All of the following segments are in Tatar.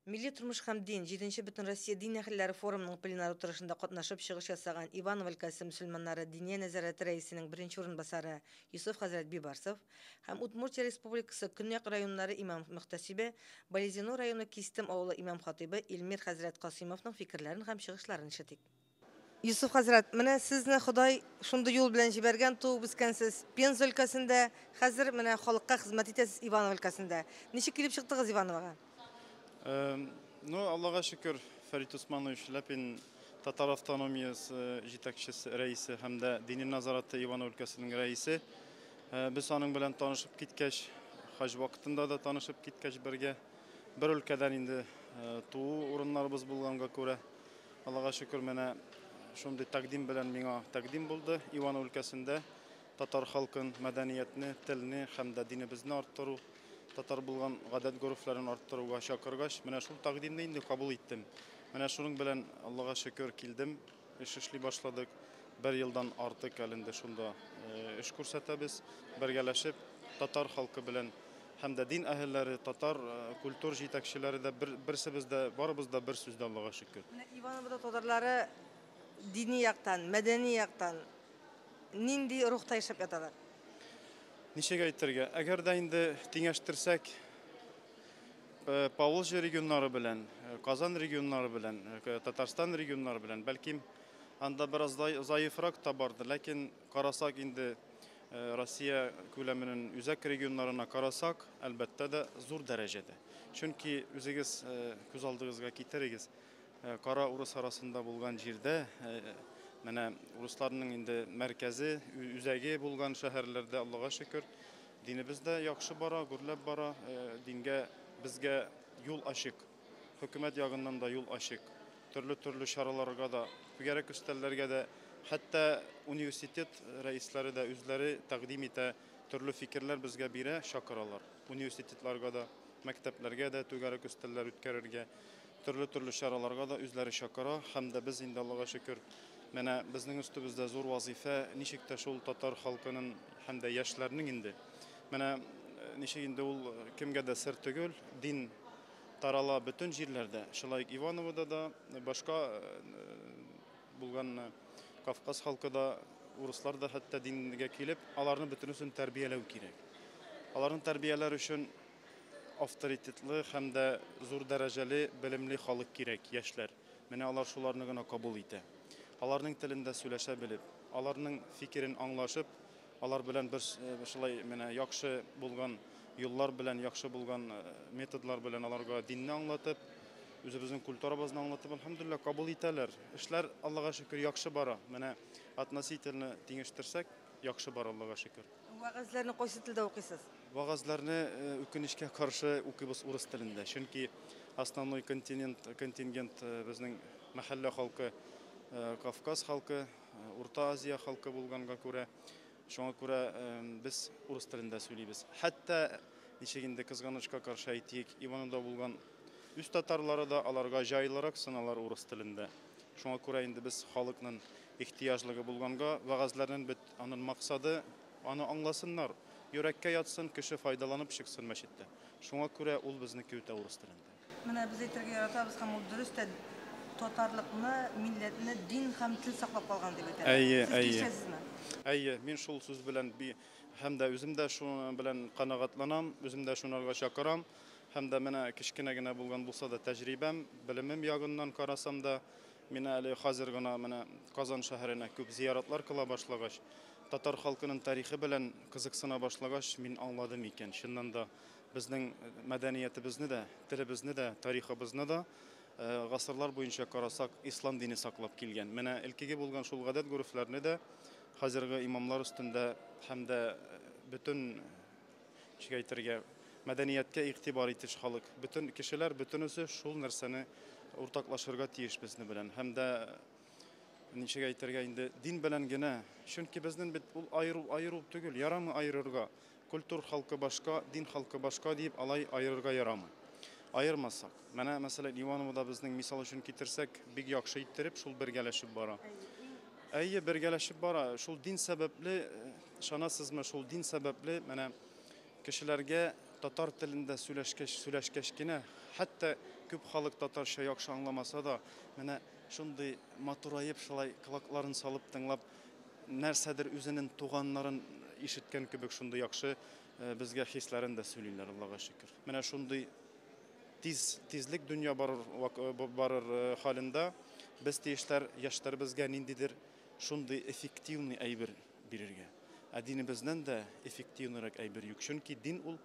Милли тормыш һәм дин, җиденче Бөтенроссия дин әһелләре форумының пленар утырышында катнашып чыгыш ясаган Иваново өлкәсе мөселманнары Диния нәзарәте рәисенең беренче урынбасары Йосыф хәзрәт Бибарсов һәм Удмуртия Республикасы көньяк районнары имам-мөхтәсибе, Балезино районы Кистем авылы имам-хатыйбы Илмир хәзрәт Касыймовның фикерләрен һәм чыгышларын ишетик. Йосыф хәзрәт, менә сезне Ходай шундый юл белән җибәргән, туып үскәнсез Пенза өлкәсендә, хәзер менә халыкка хезмәт итәсез Иваново өлкәсендә. Ничек килеп чыктыгыз Ивановога? Ну, Аллага шөкер, Фәрит Усманович Ляпин татар автономиясе җитәкчесе, рәисе һәм дә Дини назараты Иваново өлкәсенең рәисе. Без аның белән танышып киткәч, хаҗ вакытында да танышып киткәч бергә, бер өлкәдән инде туу урыннарыбыз булганга күрә, Аллага шөкер, менә шундый тәкъдим белән миңа тәкъдим булды. Иваново өлкәсендә татар халкын, мәдәниятне, телне һәм дә динебезне арттыру, татар булган гадәт-горефләрен арттыруга чакыргач, менә шул тәкъдимне инде кабул иттем. Менә шуның белән, Аллага шөкер, килдем, эш эшли башладык. Бер елдан артык әле инде шунда эш күрсәтәбез, бергәләшеп татар халкы белән. Һәм дә дин әһелләре, татар культур җитәкчеләре дә бер, берсебез дә, барыбыз да бер сүздә, Аллага шөкер. Менә Ивановода татарлары дини яктан, мәдәни яктан нинди рухта яшәп яталар? Ничек әйтергә? Әгәр дә инде тиңәштерсәк, Поволжье регионнары белән, Казан регионнары белән, Татарстан регионнары белән, бәлким, анда бераз заифрак та бардыр, ләкин карасак инде Россия күләменең үзәк регионнарына карасак, әлбәттә дә, зур дәрәҗәдә. Чөнки үзегез күз алдыгызга китерегез, кара урыс арасында булган җирдә, менә урысларның инде мәркәзе, үзәге булган шәһәрләрдә, Аллага шөкер, динебез дә яхшы бара, гөрләп бара, дингә безгә юл ачык. Хөкүмәт ягыннан да юл ачык. Төрле-төрле чараларга да, түгәрәк өстәлләргә дә, хәтта университет рәисләре дә үзләре тәкъдим итә, төрле фикерләр безгә бирә, чакыралар. Университетларга да, мәктәпләргә дә түгәрәк өстәлләр үткәрергә, төрле-төрле чараларга да үзләре чакыра. Һәм дә без инде, Аллага шөкер, менә безнең өстебездә зур вазыйфа, ничек тә шул татар халкының һәм дә яшьләрнең инде. Менә ничек инде ул кемгә дә сер түгел, дин тарала бөтен җирләрдә. Шулай ук Ивановода да, башка булган Кавказ халкы да, урыслар да хәтта дингә килеп, аларны бөтенесен тәрбияләү кирәк. Аларны тәрбияләр өчен авторитетлы һәм дә зур дәрәҗәле белемле халык кирәк, яшьләр. Менә алар шуларны гына кабул итә. Аларның телендә сөйләшә белеп, аларның фикерен аңлашып, алар белән бер шулай менә яхшы булган юллар белән, яхшы булган методлар белән аларга динне аңлатып, үзебезнең культурабызны аңлатып, әлхәмдүлилләһ, кабул итәләр. Эшләр, Аллага шөкер, яхшы бара. Менә относительно тиңештерсәк, яхшы бара, Аллага шөкер. Вәгазьләрне кайсы телдә укыйсыз? Вәгазьләрне үкенечкә каршы укыйбыз урыс телендә. Чөнки основной континент, контингент безнең мәхәллә халкы Кавказ халкы, Урта Азия халкы булганга күрә, шуңа күрә без урыс телендә сөйлибез. Хәтта, ничек инде кызганычка каршы әйтик, Ивановда булган үз татарлары да аларга җайлырак сыналар урыс телендә. Шуңа күрә инде без халыкның ихтыяҗлыгы булганга, вәгазьләрнең бит аның максаты, аны аңласыннар, йөрәккә ятсын, кеше файдаланып чыксын мәчеттә. Шуңа күрә ул безнеке үтә урыс телендә. Менә без әйтергә яратабыз һәм ул дөрес тә, татарлыкны, милләтне дин һәм тел саклап калган дип әйтәләр. Әйе, Сез әйе. килешәсезме? Әйе, мин шул сүз белән би һәм дә үзем дә шуның белән канәгатьләнәм, үзем дә шунарга чакырам. Һәм дә менә кечкенә генә булган булса да тәҗрибәм, белемем ягыннан карасам да, мин әле хәзер генә менә Казан шәһәренә күп зияратлар кыла башлагач, татар халкының тарихы белән кызыксына башлагач, мин аңладым икән, чыннан да безнең мәдәниятебезне дә, телебезне дә, тарихыбызны да гасырлар буенча карасак, ислам дине саклап килгән. Менә элкеге булган шул гадәт-горефләрне дә хәзерге имамлар өстендә һәм дә бөтен, ничек әйтергә, мәдәнияткә игътибар итеш халык, бөтен кешеләр, бөтенесе шул нәрсәне уртаклашырга тиеш безне белән. Һәм дә ничек әйтергә инде, дин белән генә, чөнки безнең бит ул аеру, аеру түгел, ярамый аерырга. Культур халкы башка, дин халкы башка дип алай аерырга ярамый. Аермасак, менә мәсәлән Ивановода безнең мисал өчен китерсәк, бик яхшы иттереп шул бергәләшеп бара. Әйе, бергәләшеп бара. Шул дин сәбәпле, ышанасызмы, шул дин сәбәпле менә кешеләргә татар телендә сөйләшкәч, сөйләшкәч кенә, хәтта күп халык татарча яхшы аңламаса да, менә шундый матураеп шулай колакларын салып тыңлап, нәрсәдер үзенең туганнарын ишеткән кебек шундый яхшы безгә хисләрен дә сөйлиләр, Аллага шөкер. Менә шундый тиз тизлек дөнья барыр барыр халында без тиешләр яшьләребезгә ниндидер шундый эффективный әйбер бирергә. Ә динебезнән дә эффективныйрак әйбер юк. Чөнки дин ул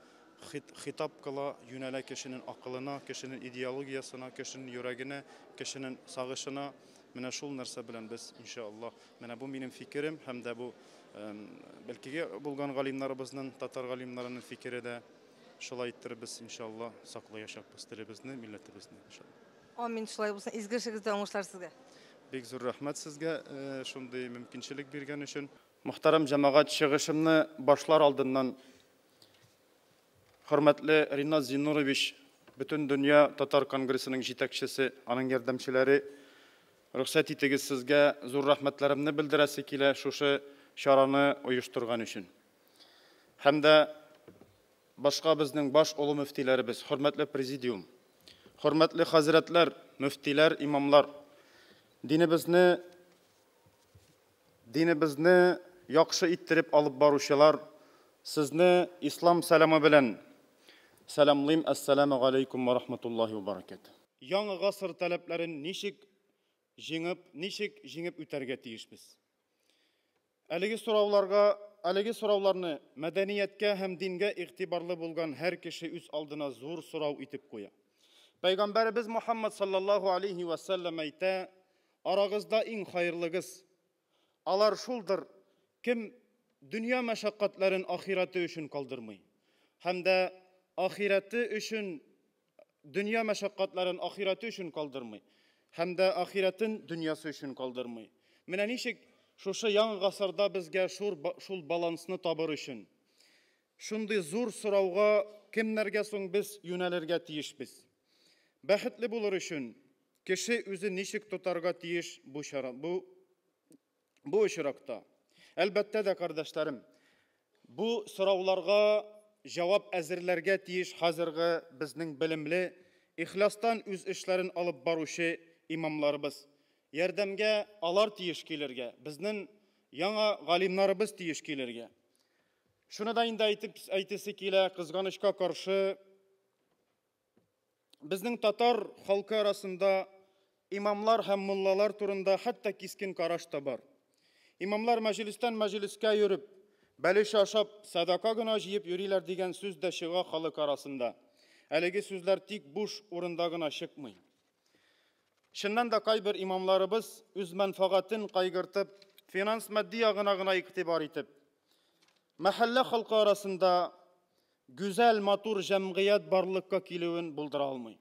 хитап кыла, юнәлә кешенең акылына, кешенең идеологиясенә, кешенең йөрәгенә, кешенең сагышына. Менә шул нәрсә белән без, иншалла, менә бу минем фикерем һәм дә бу бәлки булган галимнарыбызның, татар галимнарының фикере дә шулай иттереп без, иншалла, саклаячакбыз телебезне, милләтебезне, иншалла. Амин, шулай булсын. Изге эшегездә уңышлар сезгә. Бик зур рәхмәт сезгә шундый мөмкинчелек биргән өчен. Мөхтәрәм җәмәгать, чыгышымны башлар алдыннан хөрмәтле Ринат Зиннурович, Бөтендөнья татар конгрессының җитәкчесе, аның ярдәмчеләре, рөхсәт итегез сезгә зур рәхмәтләремне белдерәсе килә шушы чараны оештырган өчен. Һәм дә башка безнең баш олы мөфтиләребез, хөрмәтле президиум, хөрмәтле хәзрәтләр, мөфтиләр, имамлар, динебезне яхшы иттереп алып баручылар, сезне ислам сәламы белән сәламлыйм. Әссәламу алейкум ва рахматуллахи ва баракатуh. Яңа гасыр таләпләрен ничек җиңеп үтәргә тиешбез? Әлеге сорауларга, әлеге сорауларны мәдәнияткә һәм дингә игътибарлы булган һәр кеше үз алдына зур сорау итеп куя. Пәйгамбәребез Мухаммад саллаллаху алейхи ва саллям әйтә: арагызда иң хәерлегез алар шулдыр, кем дөнья мәшәкатьләрен ахирәте өчен калдырмый. Һәм дә ахирәте өчен дөнья мәшәкатьләрен ахирәте өчен калдырмый. Һәм дә ахирәтен дөньясы өчен калдырмый. Менә ничек шушы яңа гасырда безгә шул балансны табыр өчен шундый зур сорауга кемнәргә соң без юнәлергә тиешбез? Бәхетле булыр өчен кеше үзе ничек тотарга тиеш бу чара, бу очракта? Әлбәттә дә, кардәшләрем, бу сорауларга җавап әзерләргә тиеш хәзерге безнең белемле, ихластан үз эшләрен алып баручы имамларыбыз. Ярдәмгә алар тиеш килергә, безнең яңа галимнарыбыз тиеш килергә. Шуны да инде әйтеп әйтесе килә, кызганычка каршы, безнең татар халкы арасында имамлар һәм муллалар турында хәтта кискен караш та бар. Имамлар мәҗлестән мәҗлескә йөреп, бәлеш ашап, садака гына җыеп йөриләр дигән сүз дә чыга халык арасында. Әлеге сүзләр тик буш урында гына чыкмый. Чыннан да кайбер имамларыбыз үз мәнфәгатен кайгыртып, финанс матди ягына гына игътибар итеп, мәхәллә халкы арасында гүзәл, матур җәмгыять барлыкка килүен булдыра алмый.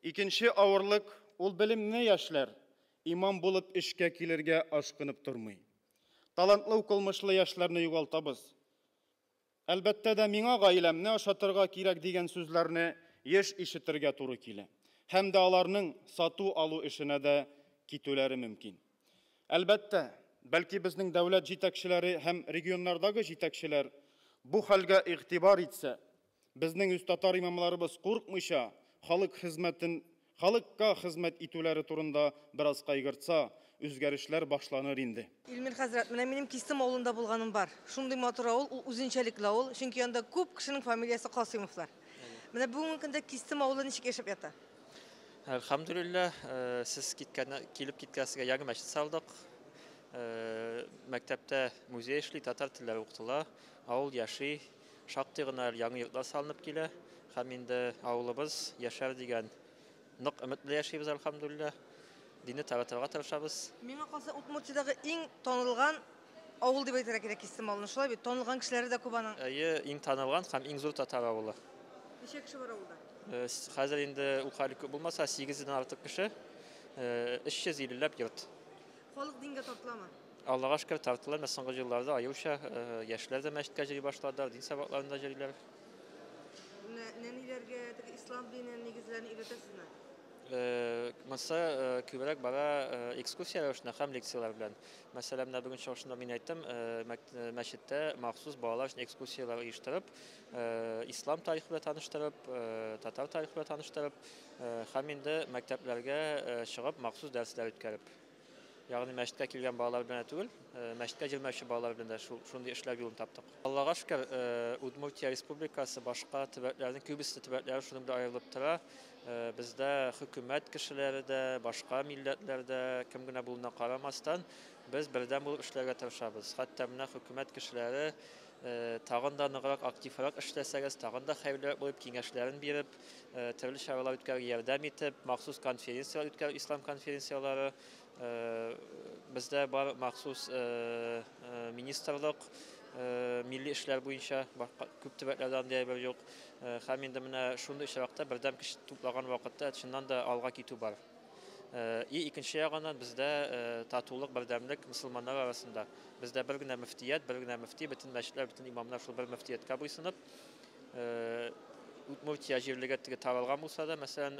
Икенче авырлык ул белемле яшьләр имам булып эшкә килергә ашкынып тормый. Талантлы укылмышлы яшьләрне югалтабыз. Әлбәттә дә миңа гаиләмне ашатырга кирәк дигән сүзләрне еш ишетергә туры килә. Һәм дә аларның сату-алу эшенә дә китүләре мөмкин. Әлбәттә, бәлки безнең дәүләт җитәкчеләре һәм регионнардагы җитәкчеләр бу хәлгә игътибар итсә, безнең үз татар имамларыбыз куркмыйча халыкка хезмәт итүләре турында бераз кайгыртса, үзгәрешләр башланыр инде. Илмир хәзрәт, менә минем Кистем авылында булганым бар. Шундый матур авыл, ул үзенчәлекле авыл, чөнки анда күп кешенең фамилиясе Касыймовлар. Менә бүгенге көндә Кистем авылы ничек яшәп ята? Әлхәмдүлилләһ, сез килеп киткәнсезгә яңа мәчет салдык. Мәктәптә музей эшли, татар телләре укытыла, авыл яши, шактый гына яңа йортлар салынып килә. Һәм инде авылыбыз яшәр дигән нык өмет белән яшибез, әлхәмдүлилләһ. Динне таратырга тырышабыз. Миңа калса, Удмуртиядәге иң танылган авыл дип әйтергә кирәк Кистем авылын. Шулай бит, танылган кешеләре дә күп аның. Әйе, иң танылган һәм иң зур татар авылы. Ничә кеше бар авылда? Хәзер инде ул хәл күп булмаса, 800-дән артык кеше, 350 ләп йорт. Халык дингә тартыламы? Аллага шөкер, тартыла. Менә соңгы елларда аеруча яшьләр дә мәчеткә йөри башладылар, дин сабакларында йөриләр. Нәниләргә теге ислам дине нигезләрен өйрәтәсезме? Монсы күбрәк бара экскурсия рәвешендә һәм лекцияләр белән. Мәсәлән, менә бүген чыгышында мин әйттем, мәчеттә махсус балалар өчен экскурсияләр оештырып, ислам тарихы белән таныштырып, татар тарихы белән таныштырып, һәм инде мәктәпләргә чыгып махсус дәресләр үткәреп. Ягъни мәчеткә килгән балалар белән түгел, мәчеткә йөрмәүче балалар белән дә шундый эшләр юлын таптык. Аллага шөкер, Удмуртия Республикасы башка төбәкләрнең күбесе төбәкләре шуның белән аерылып тора. Бездә хөкүмәт кешеләре дә, башка милләтләр дә, кем генә булуына карамастан, без бердәм булып эшләргә тырышабыз. Хәтта менә хөкүмәт кешеләре тагын да ныграк, активрак эшләсәгез, тагын да хәерлерәк булып киңәшләрен биреп, төрле чаралар үткәрергә ярдәм итеп, махсус конференцияләр үткәреп, ислам конференцияләре, бездә бар махсус министрлык милли эшләр буенча, күп төбәкләрдә андый әйбер юк. Һәм инде менә шундый очракта бердәм көч туплаган вакытта чыннан да алга китү бар. И икенче ягыннан бездә татулык, бердәмлек мөселманнар арасында. Бездә бер генә мөфтият, бер генә мөфти, бөтен мәчетләр, бөтен имамнар шул бер мөфтияткә буйсынып, Удмуртия җирлеге теге таралган булса да, мәсәлән,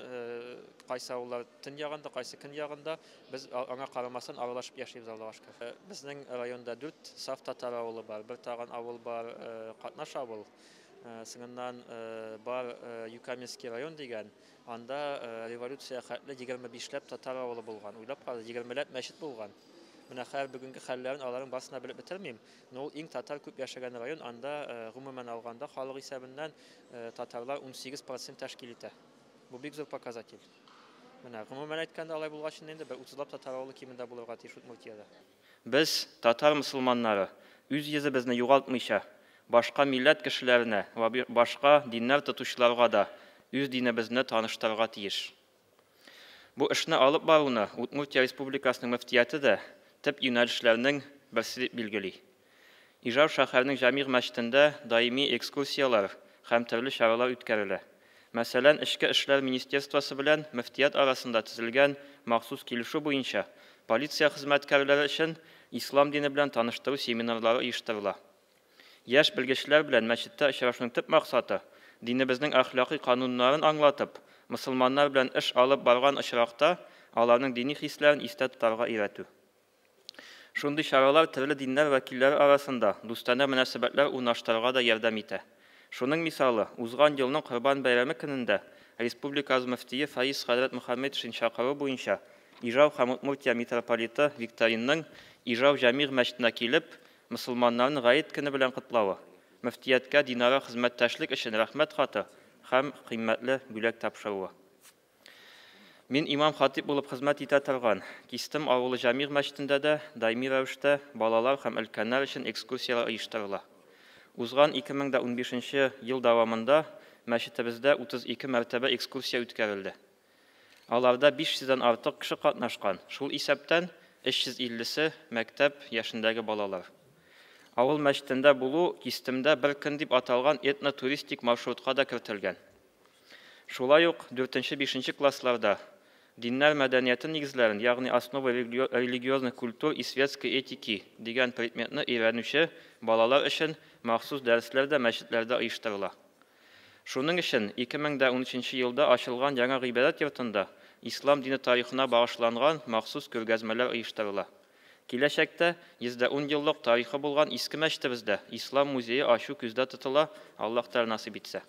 кайсы авыллар төн ягында, кайсы көн ягында, без аңа карамастан аралашып яшибез, Аллага шөкер. Безнең районда 4 саф татар авылы бар, бер тагын авыл бар, катнаш авыл. Соңыннан бар Юкаменский район дигән, анда революция хәтле 25ләп татар авылы булган. Уйлап карагыз, 20ләп мәчет булган. Менә хәзер бүгенге хәлләрен аларның барысына белеп бетермим. Но ул иң татар күп яшәгән район, анда гомумән алганда халык исәбеннән татарлар 18% тәшкил итә. Бу бик зур показатель. Менә гомумән әйткәндә алай булгач инде бер 30лап татар авылы кимендә булырга тиеш Удмуртиядә. Без, татар мусулманнары, үз йөзебезне югалтмыйча, башка милләт кешеләренә ва башка диннәр тотучыларга да үз динебезне таныштырырга тиеш. Бу эшне алып баруны Удмуртия Республикасының мөфтияте дә төп юнәлешләрнең берсе дип билгели. Ижау шәһәренең Җәмигъ мәчетендә даими экскурсияләр һәм төрле чаралар үткәрелә. Мәсәлән, Эчке эшләр министерствосы белән мөфтият арасында төзелгән махсус килешү буенча полиция хезмәткәрләре өчен ислам дине белән таныштыру семинарлары оештырыла. Яшь белгечләр белән мәчеттә очрашуның төп максаты динебезнең әхлакый кануннарын аңлатып, мусулманнар белән эш алып барган очракта аларның дини хисләрен истә тотарга өйрәтү. Шундый чаралар төрле диннәр вәкилләре арасында дустанә мөнәсәбәтләр урнаштырырга да ярдәм итә. Шуның мисалы, узган елның Корбан бәйрәме көнендә Республикабыз мөфтие Фаиз хәзрәт Мөхәммәтшин чакыруы буенча Ижау һәм Удмуртия митрополиты Викторинның Ижау Җәмигъ мәчетенә килеп, мусулманнарны гает көне белән котлавы, мөфтияткә динара хезмәттәшлек өчен рәхмәт хаты һәм кыйммәтле бүләк тапшыруы. Мин имам хатип булып хезмәт итә торган Кистем авылы Җәмигъ мәчетендә дә даими рәвештә балалар һәм өлкәннәр өчен экскурсияләр оештырыла. Узган 2015 ел дәвамында мәчетебездә 32 мәртәбә экскурсия үткәрелде. Аларда 500дән артык кеше катнашкан, шул исәптән 350-се мәктәп яшендәге балалар. Авыл мәчетендә булу Кистемдә бер көн дип аталган этно-туристик маршрутка да кертелгән. Шулай ук 4-5 классларда диннәр мәдәнияте нигезләрен, ягъни основы религиозных культур и светской этики дигән предметны өйрәнүче балалар өчен махсус дәресләр дә мәчетләрдә оештырыла. Шуның өчен 2013 елда ачылган яңа гыйбадәт йортында ислам дине тарихына багышланган махсус күргәзмәләр оештырыла. Киләчәктә 110 еллык тарихы булган иске мәчетебездә ислам музее ачу күздә тотыла, Аллаһ Тәгалә насыйп итсә.